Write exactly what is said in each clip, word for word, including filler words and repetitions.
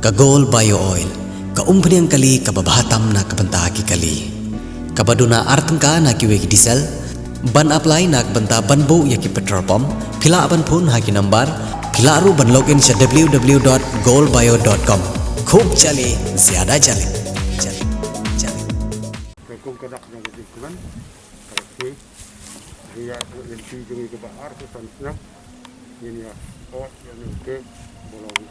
Ka Gold Bio Oil, ka umphniang kali kaba bha tam na ka bynta ki kali. Kaba duna ar tyngka na kiwei ki diesel, ban apply na ka bynta ban buh ïa ki petrol pump, phi lah ban phone ha ki number, phi lah ruh ban log in sha w w w dot gold bio dot com. Khub jali, zyada jali. Jali, jali. Ka kum ka dak jong ka jingkmen, ka rasi, ïa ka lynti jong ngi kaba arphew san snem, ngin ïa ot ïa une u cake ba long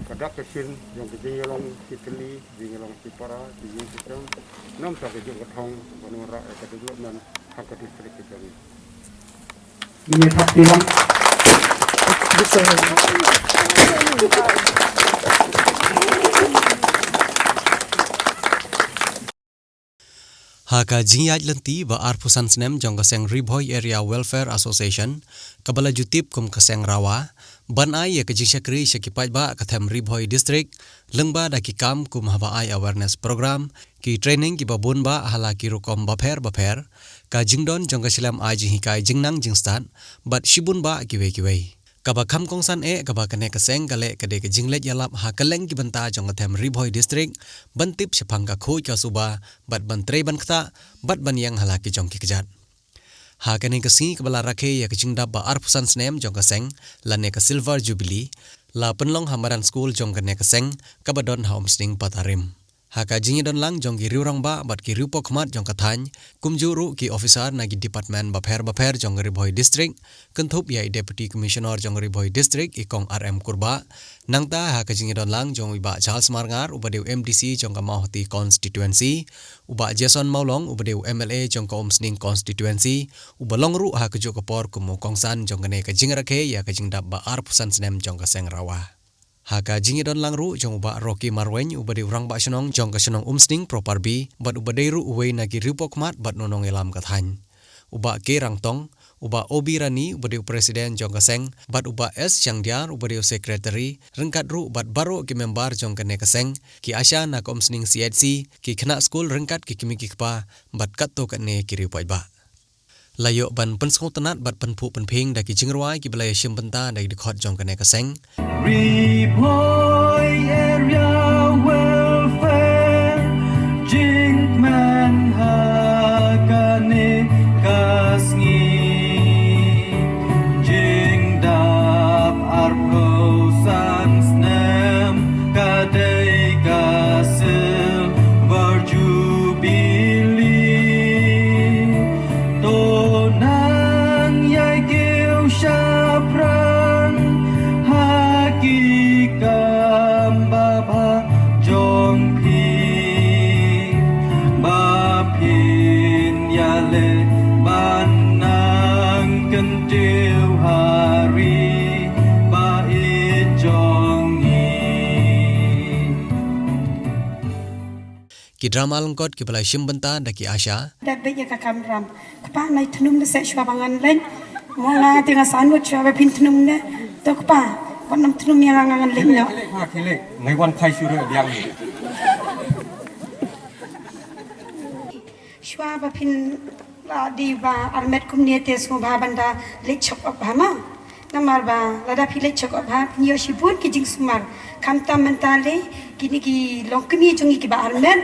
ka dak ka shin jong ka jingïalong shi tylli, jingïalong shi para, shi ïing shi sem, namar ka juk ka thong ban wanrah ïa ka development ha ka district ka jong ngi. Ngin ïa thap ti lang. Ha ka jingïaid lynti ba arphew san snem jong ka seng Ri Bhoi Area Welfare Association, kaba la ju tip kum ka seng RAWA, ban ai ïa ka jingshakri sha ki paidbah ka them Ri Bhoi District, lyngba da ki kam kum haba ai awareness program, ki training kiba bun bah ha la ki rukom bapher bapher, ka jingdon jong ka shlem ai jinghikai jingnang jingstad, bad shibun bah kiwei kiwei. Kaba kham kongsan eh kaba kane ka seng ka leh ka dei ka jingleit ïalap ha kylleng ki bynta jong ka them Ri Bhoi District, ban tip shaphang ka khuid ka suba, bad ban trei ban ktah, bad ban ïeng ha la ki jong ki kjat. Ha kane ka sngi kaba la rakhe ïa ka jingdap ba arphew san snem jong ka seng, lane ka Silver Jubilee, la pynlong ha madan skul jong kane ka seng, kaba don ha Umsning Patarim. Ha ka jingïadon lang jong ki riewrangbah bad ki riewpawkhmat jong ka thaiñ, kumjuh ruh ki officer na ki department bapher bapher jong ka Ri Bhoi District, kynthup ïa i Deputy Commissioner jong ka Ri Bhoi District i Kong R M Kurbah, nangta ha ka jingïadon lang jong i Bah Charles Marngar uba dei u M D C jong ka Mawhati Constituency, u Bah Jason Mawlong uba dei u M L A jong ka Umsning Constituency, uba long ruh ha kajuh ka por kum u kongsan jong kane ka jingrakhe ïa ka jingdap ba arphew san snem jong ka seng RAWA. Ha ka jingïadon lang ruh jong u Bah Rocky Marwein uba dei u rangbah shnong jong ka shnong Umsning Proper B, bad uba dei ruh uwei na ki riewpawkhmat bad nongnong ïalam ka thaiñ. U Bah K Rangtong, u Bah O B Rani uba dei u president jong ka seng, bad u Bah S Shangdiar uba dei u secretary, ryngkat ruh bad baroh ki member jong kane ka seng, ki ASHA na ka Umsning C H C, ki khynnah skul ryngkat ki kmie ki kpa, bad katto katne ki riew paidbah. La ïoh ban pynsngewtynnat bad pynphuh pynphieng da ki jingrwai kiba la ïashim bynta da ki dkhot jong kane ka seng. Ri Bhoi Area Welfare, jingkmen ha kane ka sngi. Jingdap arphew san snem, ka dei ka Silver Jubilee. To nang ïai kiew shaphrang ha ki kam babha jong phi, ba phin ïaleh ban nang kyntiew ha ri ba ïeit jong ngi. Ki drama lyngkot kiba la shim bynta da ki ASHA. Da beit ïa ka kamram. Kpa, nai thnum ne seh shuwa ba ngan leit. Mo nga te nga sanud shuwa ba phin thnum ne. To kpa, wat nym thnum ïa nga, ngan leit noh. Khie leit, khie leit. Ngai wan phai shuwa biang ni. Shuwa ba phin la dei ba armet kumne te sngewbha ban da leit check up bha ma. Namar ba lada phi leit check up bha, phin ïoh shibun ki jingsumar. Khamtam mynta lei, kine ki longkmie jong ngi kiba armet,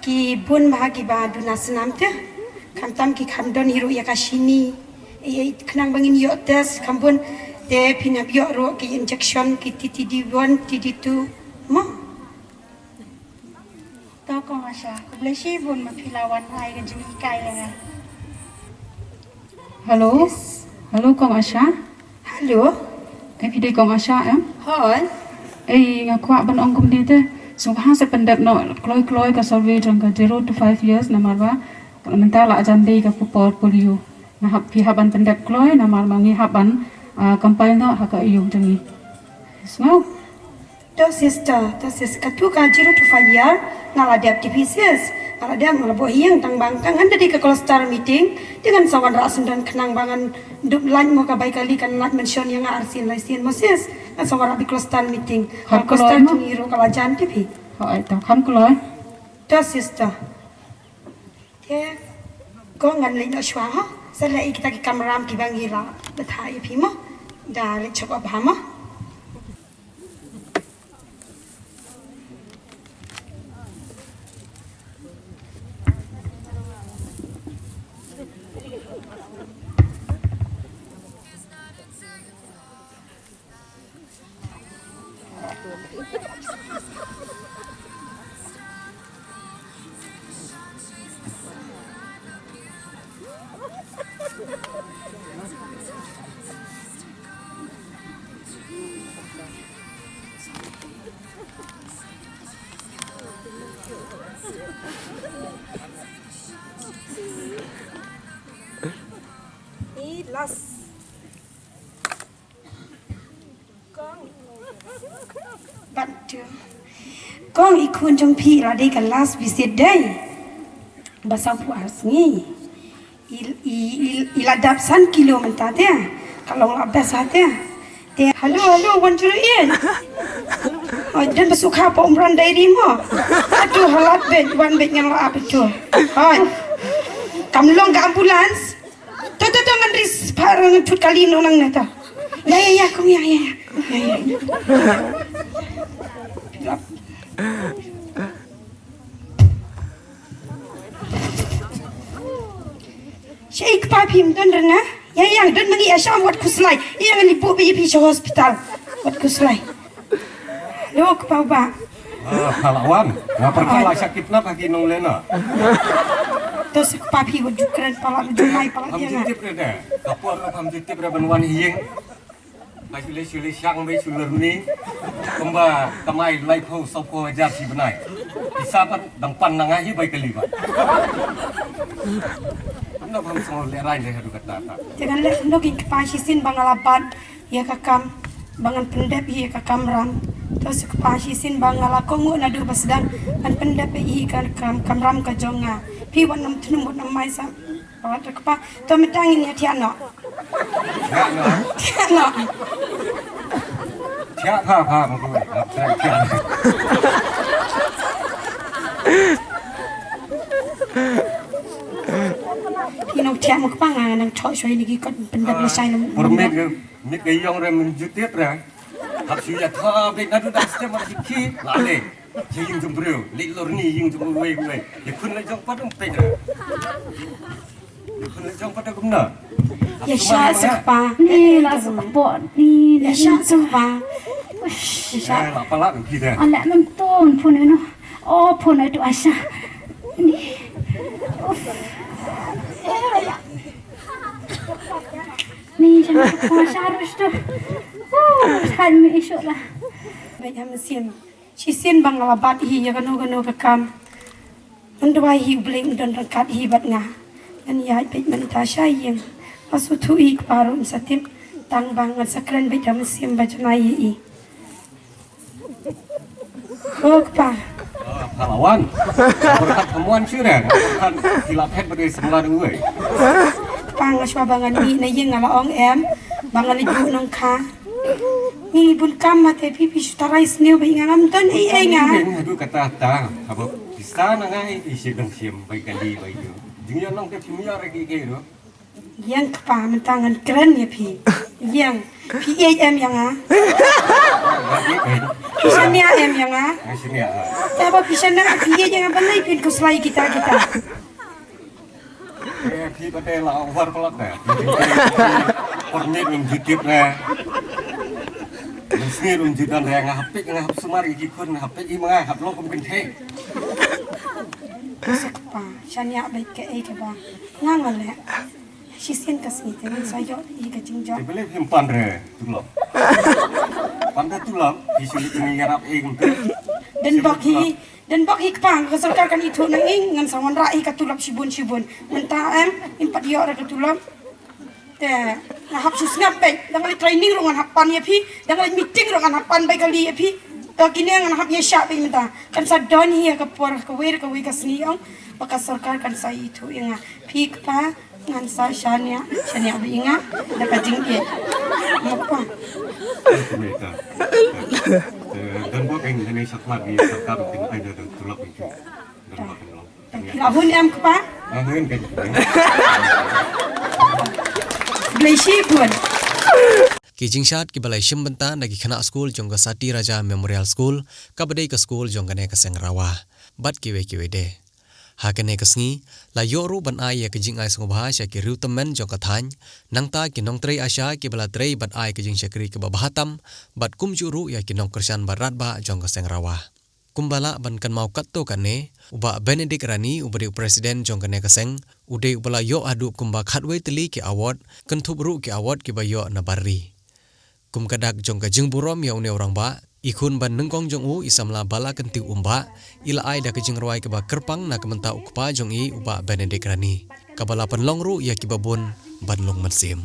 ki bun bha kiba duna snam te. Khamtam ki kham don hi ruh ïa ka shini. Ei, ei, khnang ba ngin ïoh test, kham bun te phin hap ïoh ruh ki injection, ki T T D one, T T D two. Mo? To Kong Asha, khublei shibun ba phi la wan ai ka jinghikai ïa nga. Hello. Hello Kong Asha. Hello. Te phi dei Kong Asha em? Hooid. Ei, nga kwah ban ong kumne te. Sngewbha sa pyndep noh kloi kloi ka survey jong ka zero to five years namar ba mynta la jan dei ka por polio. Nga hap, phi hap ban pyndep kloi namar ma ngi hap ban, ah, compile noh ha ka aïu jong ngi. Sngew? To sister, to sis, katu ka zero to five year, nga la dep T P C S, nga la dep, nga la buh ïing tang bang, ka ngan da dei ka cluster meeting, te ngan sa wanrah syndon khnang ba ngan dup lait mo ka bai kali kan lait mention ïa nga arsien laisien mo sis, ngan sa wanrah dei cluster meeting. Kham ka cluster kloi mo? Jong ngi ruh ka la jan te phi. Hooid, to kham kloi. To sister. Te, ko ngan leit noh shuwa ho. Sa leh ïa kita ki kamram kiba ngi la bthah ïa phi mo. Da leit check up bha mo. Ni last. Kong. Ban tu. Kong, i khun jong phi la dei ka last visit dei. Ba saw phew ar sngi. I, i, i, i la dap san kilo mynta te. Ka long la best ha te. Te, hello, hello, one zero eight. Oh, don ba sukha pa Umran Diary mo. Atu halat bet, wan bet ngan la ap itu. Hoi. Kam long ka ambulance. To, to, to, ngan ris par ngan tut kali no nang na to. Ya, ya, ya, kong, ya, ya, ya. Ya, ya. Sha i kpa phi mdon rnga. Ya, ya, don mangi asham wat khuslai. Ya, ngan ibu bi phi sha hospital. Wat khuslai. Lo kpa ba. Ah, pha la wan. Nga pyrkhat la sha kidnap ha ki nonglehnoh. To sa kpa phi wat ju kren palat, ju mai palat. Pham ïa nga. Jitip re de. Ka por no pham jitip re ban wan hi ïing. Ka shu leh shu leh shang bai shu leh ni. Kumba kamai lai phew saw phew hajar shi bnai. Pisa pat dang pan na nga hi bai kali ba. Kumno pham sngewlehrain de haduh katta ta. Te ngan leh kumno kin kpa shisien ba nga la bat ïa ka kam, ba ngan pyndep ïa ka kamram. To sa kpa shisien ba nga la kohnguh naduh ba sdang, ngan pyndep ïa ka kam, kamram ka jong nga. Phi wat nym thnum wat nym mai sa. Wat kpa, to mynta ngin ïa thiah noh. Thiah noh. Thiah noh. Thiah pha pha ma ku. Thiah. Phi nong thiah ma kpa, nga nang thoh shwa ïa ki kot pyndep lashai. Permit ke, mit ke ïong re mynjur tiap re. Hap shu ïa thoh beit naduh dang step ma ki ki. La le. Sha ïing jong briew, leit lor ni ïing jong uwei uwei. Ïa khun leit jong pat um peit re. Ïa khun leit jong pat um na. Ïa shah sa kpa. Ni la sa kpoh ni. Ïa shah sa kpa. Ïa shah. Eh, la pala ki de. Ala nang ton phone no. Oh, phone tu Asha. Ni. Uf. Eh, ya. Ni jangan kpoh Asha harus tu. Oh, kan mi isuk lah. Baik, ha mynsiem. Shisien ba nga la bat hi ïa kano kano ka kam. Ngan duwai hi U Blei un don ryngkat hi bad nga. Ngan ïaid beit mynta sha ïing. Nga sngewthuh hi kpa ruh un sa tip. Tang ba ngan sa kren beit da mynsiem ba janai ïa i. Ko kpa. Ah, pahlawan. Bad ka mon shu re. Kan ki la phet ba dei samla dei. Kpa, nga shuwa ba ngan mih na ïing nga la ong em ba ngan leit buh nongkha. Ngi bun kam ma te phi, phi shu tharai sniew ba ïa nga, ngam don ei ei nga. Ïa nga haduh katta katta. Haba pisa na nga ei ei shi dang shim bai kali bai ju. Jingïa nong te phi mih ïa re ki ki ruh. Ïeng kpa, mynta ngan kren ïa phi. Ïeng, phi ïeit em ïa nga? Phi shaniah em ïa nga? Nga shaniah. Te haba phi shaniah phi ïeit ïa nga, balei phin khuslai kita kita? Eh, phi pat te la over palat te. Permit um ju tip re. Mynsngi um ju don re, nga hap peit, nga hap sumar ïa ki khun, nga hap peit ïa ma nga, hap long kum kynthei. Sa kpa, shaniah beit kaei kaba nga nga leh. Shisien ka sngi te ngan sa ïoh ïa ka jingjop. Te balei phim pan re tulop? Pan re tulop, phi shu leit ïarap ei kumta. Dang bok hi. Dang bok hi kpa, ka sorkar kan ithuh na ngi, ngan sa wanrah hi ka tulop shibun shibun. Mynta em, ngim pat ïoh re ka tulop. Te nga hap shu sngap beit, dang leit training ruh ngan hap pan ïa phi, dang leit meeting ruh ngan hap pan bai kali ïa phi. To kine ngan hap ïa shah beit mynta. Kan sa don hi ha ka por kawei re kawei ka sngi ong ba ka sorkar kan sa ithuh ïa nga. Phi kpa, ngan sa shaniah, shaniah beit ïa nga da ka jingïeit. Mo kpa. Dang bok ïa nga ne sa khlad ïa sorkar kin ai da tulop ïa phi. Dang bok ïa nga. Phi la hun em kpa? Nga hun ka. Blei shibun. Ki jingshad kiba la shim bynta na ki khynnah skul jong ka Sati Raja Memorial School, kaba dei ka skul jong kane ka seng Rawa bad kiwei kiwei de. Ha kane ka sngi la ïoh ruh ban ai ïa ka jingai sngewbha sha ki riewtymmen jong ka thaiñ, nangta ki nongtrei ASHA kiba la trei bad ai ka jingshakri kaba bha tam, bad kumjuh ruh ïa ki nongkyrshan ba radbah jong ka seng Rawa. Kumba lah ban kynmaw katto katne, u Bah Benedict Rani, uba dei u president jong kane ka seng, u dei uba la ïoh haduh kumba khatwei tylli ki award, kynthup ruh ki award kiba ïoh na bar ri. Kum ka dak jong ka jingburom ïa une u rangbah, i khun ba nyngkong jong u, i samla Balakyntiew Umbah, i la ai da ka jingrwai kaba kyrpang na ka bynta u kpa jong i, u Bah Benedict Rani, kaba la pynlong ruh ïa kiba bun ban long mynsiem.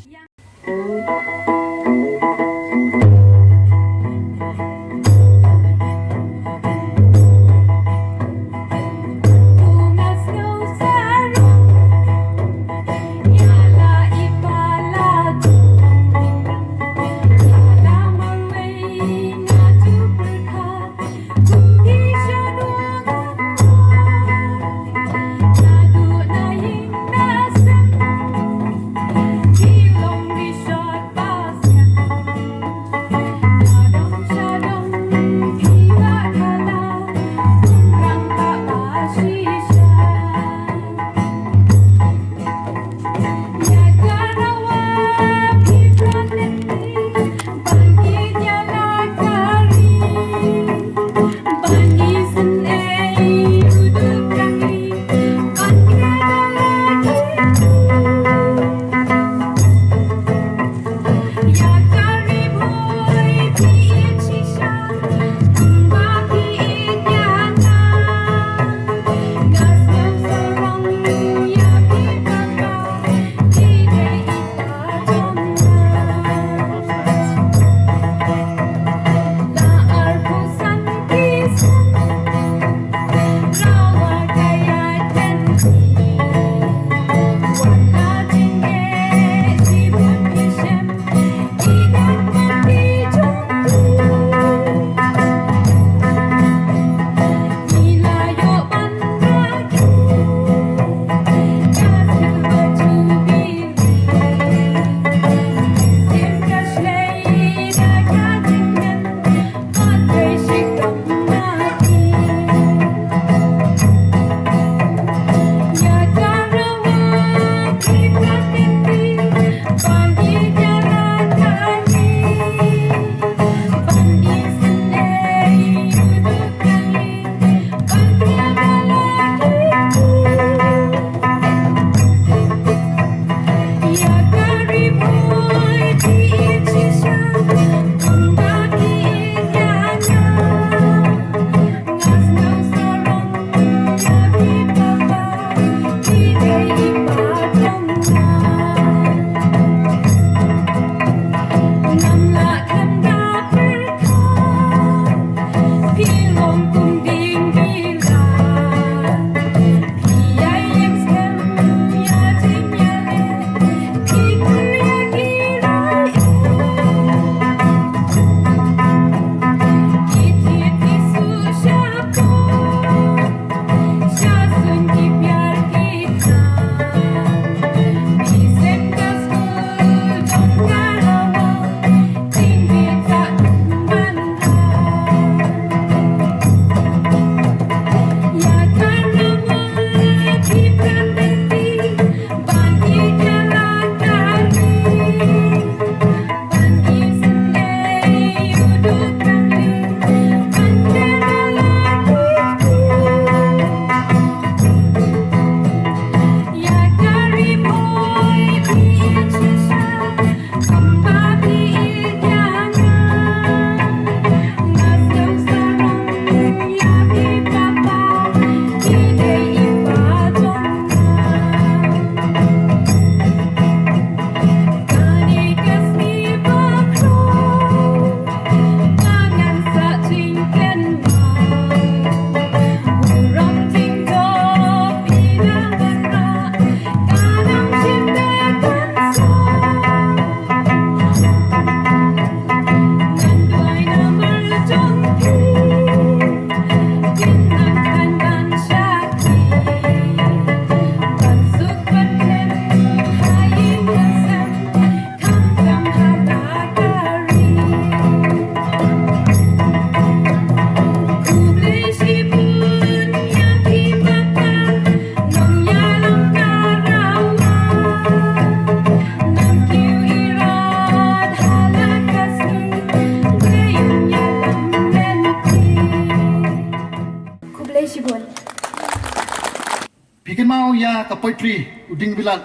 Ka poetry u Ding Bilat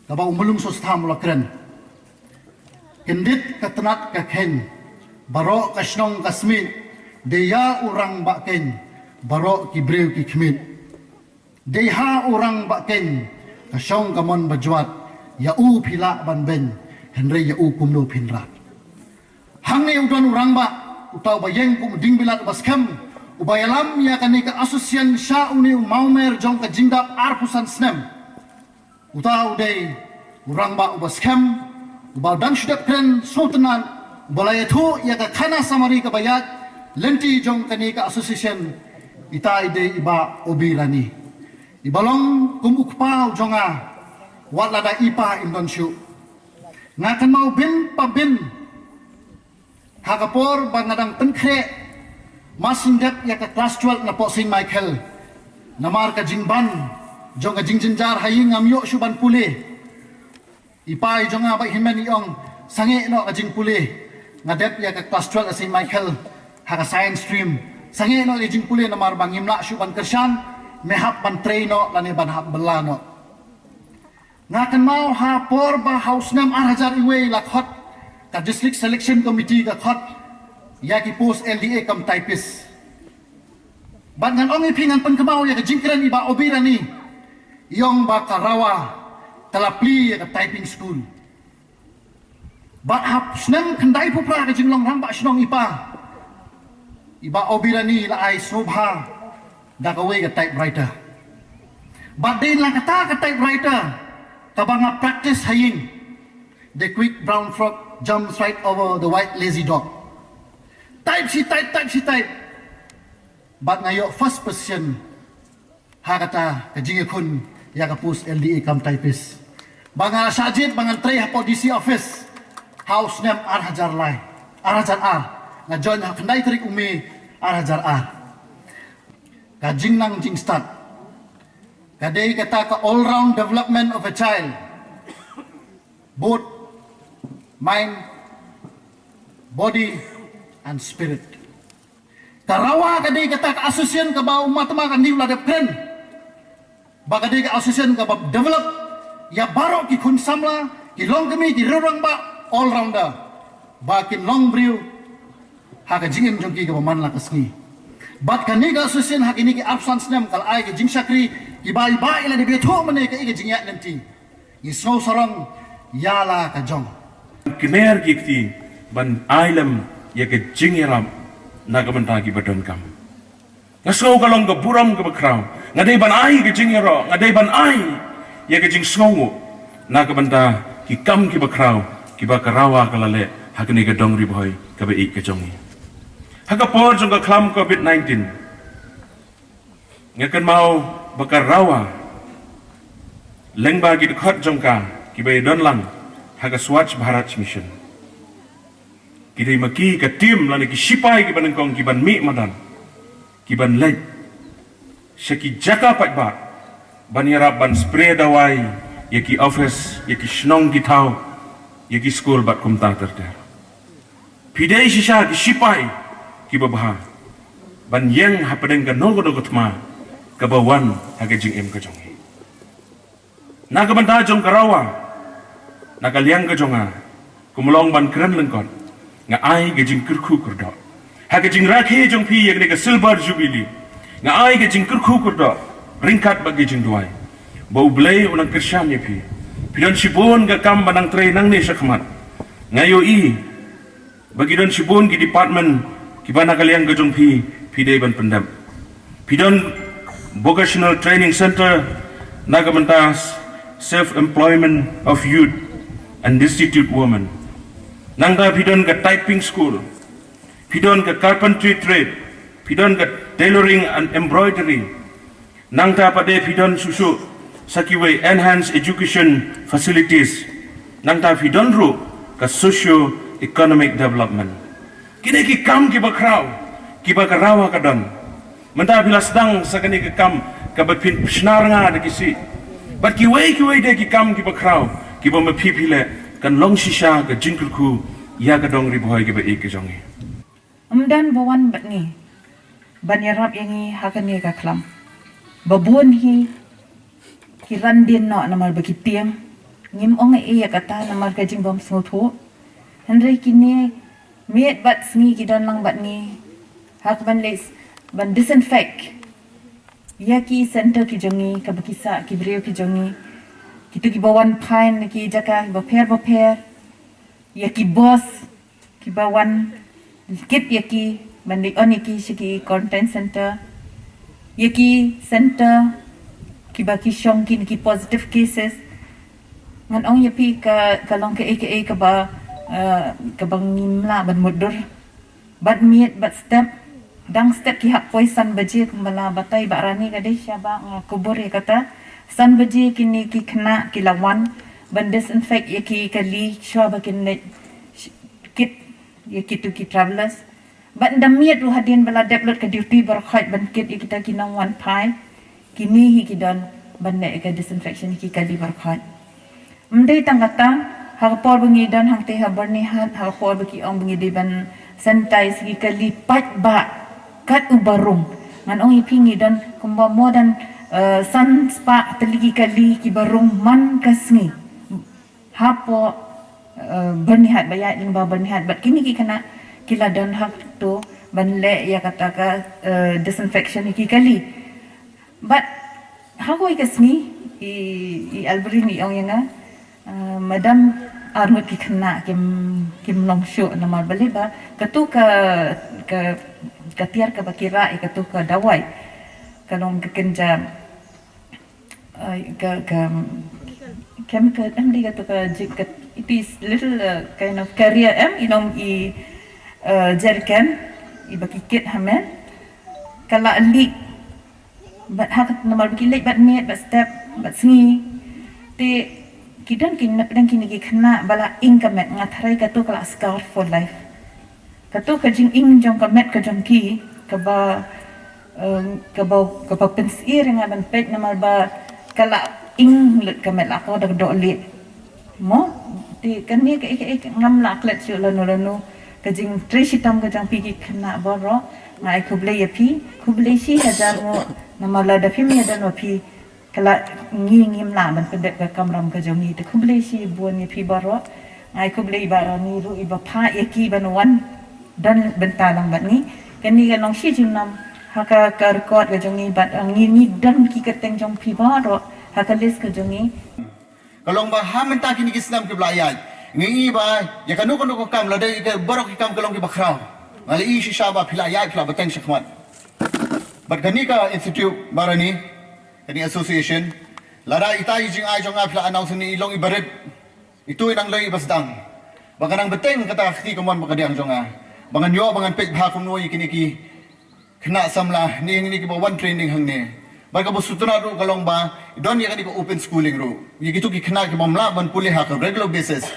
kaba u Mulung Sostham u la kren. Kyndit ka tnat ka khein, baroh ka shnong ka smiej, dei ïa u Rangbah Keiñ, baroh ki briew ki khmied. Dei ha u Rangbah Keiñ, ka shong ka mon ba jwat, ïa u phi lah ban beiñ, hynrei ïa u kumno phin rat. Hangne u don u rangbah, uta uba ïeng kum u Ding Bilat uba skhem, uba ïalam ïa kane ka association sha une u mawmer jong ka jingdap arphew san snem. Uta u dei u rangbah uba skhem, uba dang shu dep kren sngewtynnat, uba la ïathuh ïa ka khana samari kaba ïaid lynti jong kane ka association, ita i dei i Bah Obi Rani. Iba long kum u kpa u jong nga, wat lada i pa im don shuh. Nga kynmaw bin pa bin, ha ka por ba nga dang pynkhreh, ma shu dep ïa ka klas twelve napoh Saint Michael. Namar ka jingban jong ka jingjynjar ha ïing ngam ïoh shuh ban pule. I pa i jong nga Bah Hynmen i ong, sangeh noh ka jingpule. Nga dep ïa ka klas twelve ha Saint Michael ha ka science stream. Sangeh noh ïa ka jingpule namar ba ngim lah shuh ban kyrshan, me hap ban trei noh lane ban hap bylla noh. Nga kynmaw ha por ba ha u snem ar hajar iwei la khot ka District Selection Committee ka khot ïa ki post L D A cum typist. Bad ngan ong ïa phi, ngan pynkynmaw ïa ka jingkren i Bah Obi Rani, i ong ba ka Rawa ka la plie ïa ka typing school. Bad ha u snem khyndaiphew phra ka jinglong rangbah shnong i pa, i Bah Obi Rani la ai sngewbha da kawei ka typewriter. Bad dei na kata ka typewriter kaba nga practice ha ïing. The quick brown frog jumps right over the white lazy dog. Type shi type, type shi type. Bad nga ïoh first position ha kata ka jingïakhun ïa ka post L D A cum typist. Ba nga la shah jied ba ngan trei hapoh D C office ha u snem ar hajar lai, ar hajar ar. Nga join ha khyndai tarik u May ar hajar ar. Ka jingnang jingstad ka dei kata ka all round development of a child, both mind, body and spirit. Ka Rawa ka dei kata ka association kaba u Mahatma Gandhi u la dep kren ba ka dei ka association kaba develop ïa baroh ki khun samla, ki longkmie, ki rangbah, all rounder, ba kin long briew ha ka jingim jong ki kaba man la ka sngi. Bad kane ka association ha kine ki arphew san snem ka la ai ka jingshakri, kiba i Bah i la dep ïathuh mynne, kaei ka jingïaid lynti. Ngi sngew sarong ïa la ka jong. Kner ki kti ban ai lem ïa ka jingïarap na ka bynta kiba donkam. Nga sngew ka long ka burom kaba khraw. Nga dei ban ai ka jingïaroh, nga dei ban ai ïa ka jingsngewnguh na ka bynta ki kam kiba khraw kiba ka Rawa ka la leh ha kane ka dong Ri Bhoi kaba ïeit ka jong ngi. Ha ka por jong ka khlam covid nineteen, nga kynmaw ba ka Rawa lyngba ki dkhot jong ka kiba ïadon lang ha ka Swachh Bharat Mission, ki dei ma ki ka team lane ki shipai kiba nyngkong kiban mih madan, kiban leit sha ki jaka paidbah ban ïarap ban spray dawai ïa ki office, ïa ki shnong ki thaw, ïa ki skul bad kumta ter ter. Phi dei shisha ki shipai kiba bha ban ïeng hapdeng kano kano ka thma kaba wan ha ka jingim ka jong ngi. Na ka bynta jong ka Rawa, na ka liang ka jong nga, kum long ban kren lyngkot, nga ai ka jingkyrkhu kyrdoh ha ka jingrakhe jong phi ïa kane ka Silver Jubilee. Nga ai ka jingkyrkhu kyrdoh ryngkat bad ka jingduwai ba U Blei un nang kyrshan ïa phi. Phi don shibun ka kam ba nang trei nangne shakhmat. Nga ïohi ba ki don shibun ki department kiba na ka liang ka jong phi phi dei ban pyndep. Phi don Vocational Training Center na ka bynta self employment of youth and destitute women. Nangta phi don ka typing school, phi don ka carpentry trade, phi don ka tailoring and embroidery. Nangta pat de phi don shuh shuh sa kiwei enhanced education facilities. Nangta phi don ruh ka socio economic development. Kine ki kam kiba khraw kiba ka Rawa ka don. Mynta phi la sdang sa kane ka kam kaba phin pynshna rnga da ki sih. Bad kiwei kiwei de ki kam kiba khraw kiba ma phi phi leh kan long shisha ka jingkyrkhu ïa ka dong Ri Bhoi kaba ïeit ka jong ngi. Ym don ba wan bad ngi ban ïarap ïa ngi ha kane ka khlam. Ba bun hi Ki ran dien noh namar ba ki tieng. Ngim ong ei ïa kata namar ka jingbym sngewthuh. Hynrei kine miet bad sngi ki don lang bad ngi. Ha ka ban leh ban disinfect ïa ki center ki jong ngi, kaba ki sah ki briew ki jong ngi. Kito kiba wan phai na ki jaka kiba pher ba pher. Ïa ki bus kiba wan kit ïa ki ban leit on ïa ki sha ki quarantine center, ïa ki center kiba ki shong kine ki positive cases. Ngan ong ïa phi ka, ka long kaei kaei kaba, eh, kaba ngim lah ban mutdur. Bad miet bad step, dang step ki hap poi san baje kumba la batai Bah Rani ka dei sha ba nga kubur ïa kata. San baje kine ki khynnah ki la wan ban disinfect ïa ki kali shuwa ba kin leit kit ïa kitu ki travelers. Bad ynda miet ruh hadien ba la dep lut ka duty baroh khoit ban kit ïa kita ki nongwan phai, kine hi ki don ban leh ka disinfection ïa ki kali baroh khoit. Ym dei tang kata, ha ka por ba ngi don hangtei ha Byrnihat, ha ka por ba ki ong ba ngi dei ban sanitize ïa ki kali paidbah kat uba rung. Ngan ong ïa phi ngi don kumba more than, eh, san spah tylli ki kali kiba rung man ka sngi. Hapoh, eh, Byrnihat ba ïaid lyngba Byrnihat bad kine ki khynnah ki la don ha kato ban leh ïa kata ka, eh, disinfection ïa ki kali. Bad ha kawei ka sngi i, i Alberin i ong ïa nga, eh, madam, arngut ki khynnah kim, kim long shuh namar balei ba kato ka, ka, ka tiar kaba ki rah ïa kato ka dawai ka long ka kynja, eh, ka, ka chemical, em, dei kato ka jik, ka, it is little, eh, kind of carrier, em, i long i, eh, jerrycan iba ki kit ha met, ka la leak. Bad ha kat namar ba ki leit bad miet bad step bad sngi. Te ki don ki na pdeng kine ki khynnah ba la ing ka met, nga tharai kato ka la scar for life. Kato ka jinging jong ka met ka jong ki kaba, em, kaba, kaba pynsyier ïa nga ban peit namar ba ka la ing lut ka met la ka da ka doh leh. Mo, te kane kaei kaei ngam lah klet shuh lano lano. Ka jingtrei shitom ka jong phi ki khynnah baroh, nga ai khublei ïa phi, khublei shi hajar nguh namar lada phim ïadon bad phi, ka la ngi ngim lah ban pyndep ka kamram ka jong ngi. Te khublei shibun ïa phi baroh. Nga ai khublei Bah Rani ruh iba phah ïa ki ban wan don bynta lang bad ngi. Kane ka long shi junom ha ka, ka record ka jong ngi bad, eh, ngi, ngi don ki kyrteng jong phi baroh ha ka list ka jong ngi. Ka long ba ha mynta kine ki snem kiba la ïaid, ngi i ba ïa kano kano ka kam, lada ïa ka baroh ki kam ka long kiba khraw, nga la i shisha ba phi la ïaid, phi la bteng shakhmat. Bad kane ka institute, Bah Rani, kane association, lada ita i jingai jong nga phi la announce ne, i long iba rit, itu i nang long iba sdang. Ba ka nang bteng kata ka kti kamon ba ka diang jong nga, ba ngan ïoh ba ngan peit bha kumno ïa kine ki khynnah samla ne, ne kiba wan training hangne. Bad kaba sngewtynnat ruh ka long ba don ïa kane ka open schooling ruh ïa kito ki khynnah kibym lah ban pule ha ka regular basis.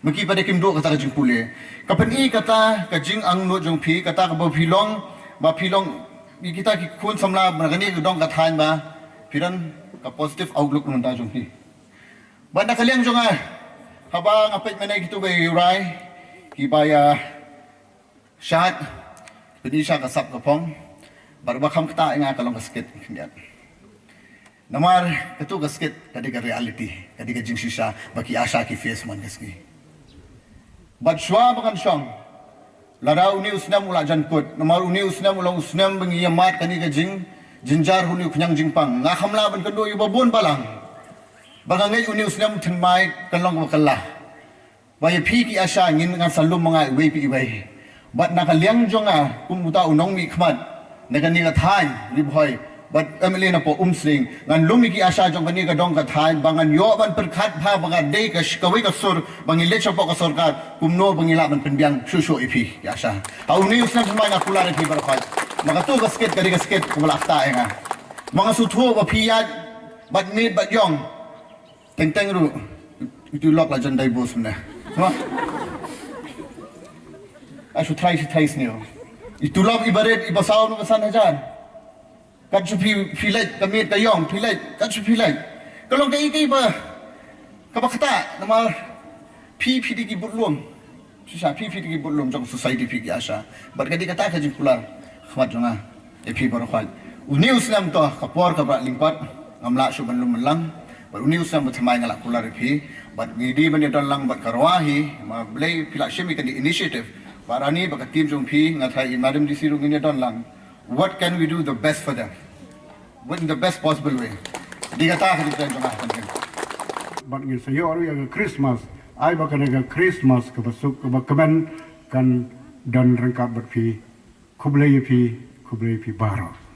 Ma ki pat kim duh kata ka jingpule. Ka pyni kata ka jingangnud jong phi, kata kaba phi long, ba phi long ïa kita ki khun samla ba kane ka dong ka thaiñ ba phi don ka positive outlook na ka bynta jong phi. Bad na ka liang jong nga, haba nga peit mynne kito ba ïa rai, kiba ïa shad, pyni sha ka sap ka phong, bad ba kham ktah ïa nga ka long ka skit khyndiat. Namar kato ka skit ka dei ka reality, ka dei ka jingshisha ba ki ASHA ki face man ka sngi. Bad shuwa ba ngan shong, lada une u snem u la jan kut, namar une u snem u long u snem ba ngi ïa mad kane ka jing, jynjar ha une u khñiang jingpang. Nga kham lah ban kynduh ïa ba bun balang. Ba nga ngeit une u snem thymmai kan long kaba kylla. Ba ïa phi ki ASHA ngin ngan sa lum ma nga iwei pa iwei. Bad na ka liang jong nga kum uta u nongmihkhmat na kane ka thaiñ Ri Bhoi bad MLA na poh Umsning, ngan lum ïa ki ASHA jong kane ka dong ka thaiñ ba ngan ïoh ban pyrkhat bha ba nga dei ka sh-, kawei ka sur ba ngi leit shapoh ka sorkar, kumno ba ngi lah ban pynbiang shuh shuh ïa phi ki ASHA. Ha une u snem thymmai nga kular ïa phi baroh khoit. Ma kato ka skit ka dei ka skit kaba la ktah ïa nga. Ma nga sngewthuh ba phi ïaid bad miet bad ïong. Teng teng ruh. Itu lok la jan dai bos mene. Wah. Asu trai si trai sniew. Itu lok ibarat iba saw no san hajar. Kat su phi, phi leit, ka miet ka ïong, phi leit, kat su phi leit. Ka long kaei kaei ba, kaba ktah, namar phi, phi dei ki budlum. Shisha phi, phi dei ki budlum jong society phi ki ASHA. Bad ka dei kata ka jingkular khmat jong nga ïa phi baroh khoit. Une u snem to ka por kaba lyngkot. Ngam lah shuh ban lum ban lang. Bad une u snem ba thymmai nga lah kular ïa phi. Bad ngi dei ban ïa don lang bad ka rwa hi. Ma Blei phi lah shim ïa kane initiative. Bad Rani bad ka team jong phi, nga tharai i Madam D C ruh ngin ïa don lang. What can we do the best for them? What in the best possible way? Dei kata ka jingkren jong nga. Bad ngin sa ïoh ruh ïa ka Christmas. Ai ba kane ka Christmas kaba suk kaba kmen kan don ryngkat bad phi. Khublei ïa phi, khublei ïa phi baroh.